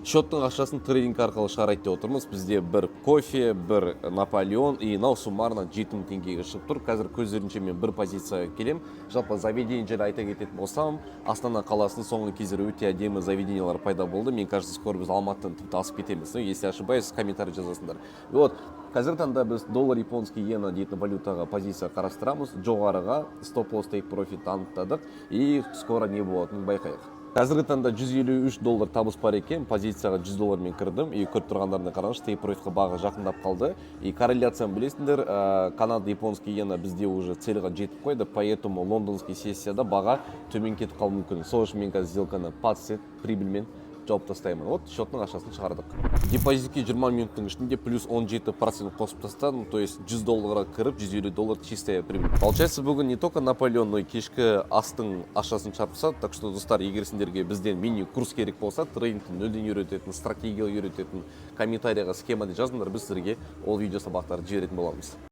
Счеттың ақшасын трейдинг арқылы шығарайық деп отырмыз. Бізде бір кофе, бір Наполеон, и мынау суммарно 7000 теңгеге шығып тұр. Қазір көздерінше мен бір позицияға келем. Жалпы, заведение жайлы айта кететін болсам, Астана қаласының соңғы кездері өте әдемі заведениялар пайда болды. Мне кажется, скоро біз Алматыдан тіпті асып кетеміз. Ну, если ошибаюсь, комментарий жазасыңдар. Вот қазіргі таңда біз доллар японский иена дейтін валютаға позиция қарастырамыз. Жоғарыға стоп лосс, тейк профит анықтадық, и скоро не болатынын байқайық. Қазіргі таңда 153 доллар табыс бар екен. Позицияға 100 доллармен кірдім, и көріп тұрғандарыңдай, қараңызшы, тейк профитқа баға жақындап қалды. И корреляцияны білесіңдер, канада японский иена бізде уже цельға жетіп қойды, поэтому лондонский сессияда баға төмен кетіп қалуы мүмкін. Сол үшін мен қазір сделканы под сет прибыльмен жауып тастаймын. Вот счеттың ақшасын шығардық. Депозитке 20 минуттың ішінде плюс 17% қосып тастадым, то есть 100 долларға кіріп, 150 доллар чистая прибыль. Получается, бүгін не только Наполеон, но и кешкі астың ақшасын шығарып тастады. Так что, достар, егер сендерге бізден мини курс керек болса, трейдингті нөлден үйрететін, стратегия үйрететін, комментарийға «схема» деп жазыңдар, біз сіздерге ол видео сабақтарды жіберетін боламыз.